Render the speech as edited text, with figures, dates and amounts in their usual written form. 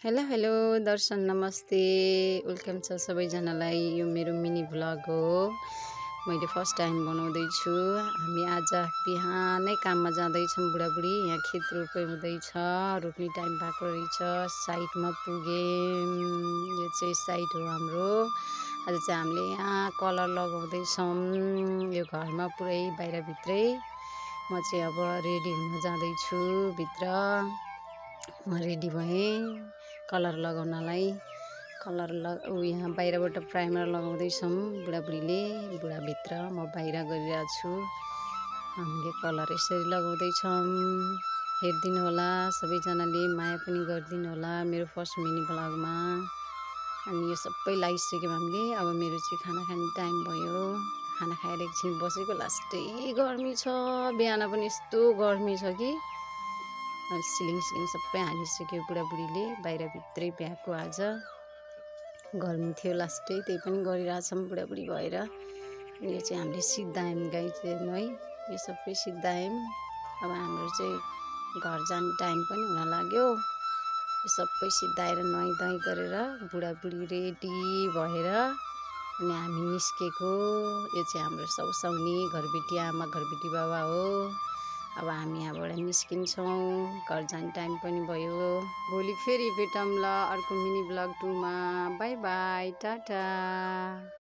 Hello hello दर्शन नमस्ते welcome छ सबैजनालाई। यो मेरो मिनी भ्लग हो। मैले फर्स्ट टाइम बनाउँदैछु। हामी आज बिहानै काममा जाँदैछौँ। बुढाबुढी यहाँ खेत रोप्दै हुँदैछ, रोप्ने टाइम भएको रहेछ। साइडमा पुगेँ। यो चाहिँ साइड हो हाम्रो। आज चाहिँ हामीले यहाँ कलर लगाउँदैछौँ यो घरमा पुरै बाहिरभित्रै। म चाहिँ अब रेडी हुन जाँदैछु भित्र। म रेडी भएँ कलर लगाउनलाई। यहाँ बाहिरबाट प्राइमर लगाउँदैछौँ बुढाबुढीले, बुढाभित्र म बाहिर गरिरहेको छु। हामीले कलर यसरी लगाउँदैछौँ। हेरिदिनु होला सबैजनाले, माया पनि गरिदिनु होला मेरो फर्स्ट मिनी भ्लगमा। अनि यो सबै लगाइसक्यौँ हामीले। अब मेरो चाहिँ खाना खाने टाइम भयो। खाना खाएर एकछिन बसेको, लास्टै गर्मी छ। बिहान पनि यस्तो गर्मी छ कि सिलिङ सबै हानिसक्यो बुढाबुढीले। बाहिरभित्रै ब्याएको आज गर्मी थियो लास्टै, त्यही पनि गरिरहेछौँ बुढाबुढी भएर। अनि यो चाहिँ हामीले सिद्धायौँ गाई चाहिँ है, यो सबै सिद्धायौँ। अब हाम्रो चाहिँ घर जाने टाइम पनि हुन लाग्यो। यो सबै सिद्धाएर नुहाइधुवाइ गरेर बुढाबुढी रेडी भएर अनि हामी निस्केको। यो चाहिँ हाम्रो सौसाउने घरबेटी आमा, घरबेटी बाबा हो। अब हामी यहाँबाट निस्किन्छौँ, घर जाने टाइम पनि भयो। भोलि फेरि भेटौँ ल अर्को मिनी भ्लग 2 मा। By by, Tata.